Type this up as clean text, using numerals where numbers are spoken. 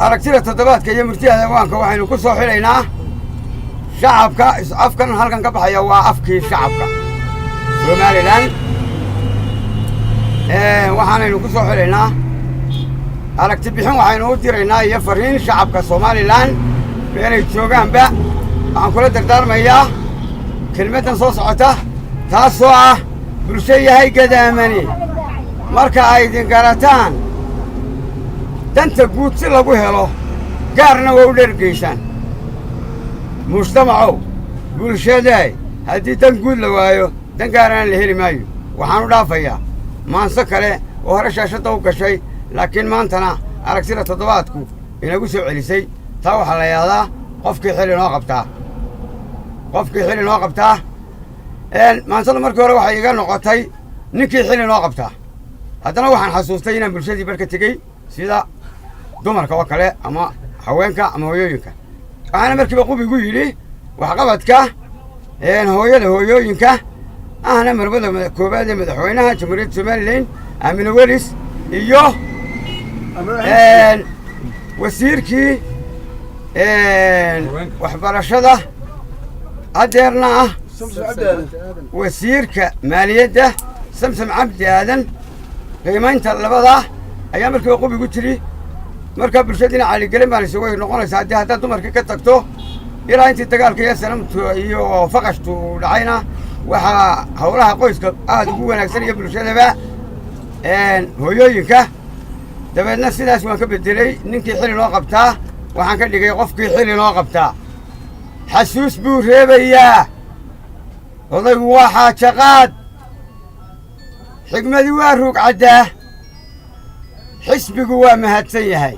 Aragtida toddobaadka iyo murtida hawaanka waxaynu ku soo xidhaynaa shacabka. Afkan halkan ka baxaya waa afkii shacabka Somaliland. Waxaanaynu ku soo xidhaynaa aragti bixin waxaynu u diraynaa iyo fariin shacabka Somaliland meelay joogaanba. Waxaan kula dardaarmayaa kelmaddan soo socota, taasoo ah: bulsho yahay gadaamani marka ay idin garataan, danta guud si lagu helo gaarna waa u dhergaysaan. Mujtamacow, bulshadaay, haddii dan guud la waayo, dan gaarana la heli maayo. Waxaan u dhaafayaa maanso kale oo hore shaashadda u gashay, laakiin maantana aragtida toddobaadku inagu soo celisay. Taa waxaa la yidhaahdaa "Qofkii xil inoo qabtaa". Qofkii xil inoo qabtaa. Maansada markii hore waxay iga noqotay "Ninkii xil inoo qabtaa". Haddana waxaan xasuustay inaan bulshadii barka tegey, sida dumarka oo kale ama haweenka ama hooyooyinka. Waxaana markiiba qubigu yidhi waxqabadka hooyada hooyooyinka ahna marwada koowaad ee madaxweynaha Jamhuuriyadda Somaliland, Aamine Welis, iyo wasiirkii waxbarashada, haddeerna ah wasiirka maaliyadda, Samsam Cabdi Aadan. Qiimaynta labadaa ayaa markiiba qubigu tiri. Markaa bulshadiina caligelin baan isugu noqonaysaa haddii haddaad dumarkii ka tagto. Ilaa intii dagaalka iyo sanamtu iyo faqashtu dhacayna, waxaa howlaha qoyska aada ugu wanaagsan iyo bulshadaba hooyooyinka. Dabeedna sidaas waan ka bedelay. "Ninkii xil inoo qabtaa" waxaan ka dhigay "Qofkii xil inoo qabtaa xasuus buu reebayaa". Odaygu waa xaajaqaad, xigmadii waa ruug caddaa, xisbigu waa mahadsan yahay.